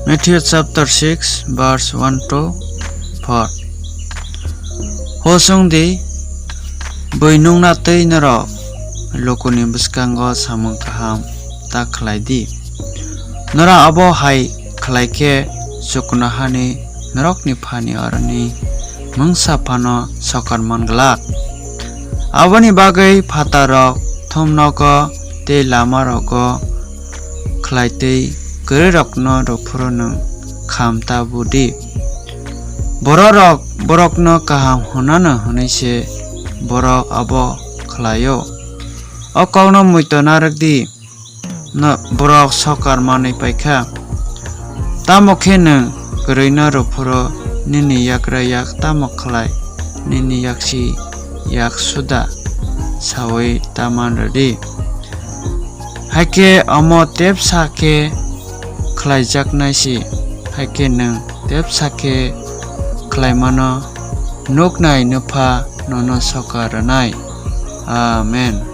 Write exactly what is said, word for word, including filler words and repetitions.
Matthew chapter six, verse one to four. Hosung di, bui nungna twi norok lukuni bwskango samung kaham ta khlai di. Norok abo hai khlai khe chuknohani norokni Phani aroni mungsa phano sokar man glak. Aboni bagwi phatarrok thumnogo tei lamarogo khlai tei kwrwirokno rw phuru nwng kham ta bu di. Bororok borokno kaham hwnano hwnwi se borok abo khlai-o. O kokno muitu narwk di, no-, borok sokar manwi pai kha. Tamo khe nwng kwrwino rw phuru nini yagra yak tamo khlai, nini yaksi yak suda saui ta man rw di. Hai khe omo tepsa khe khlaijaknai si, hai khe nwng tepsa khe khlaimano nuknai Nwpha nono sokar rwnai. Amen.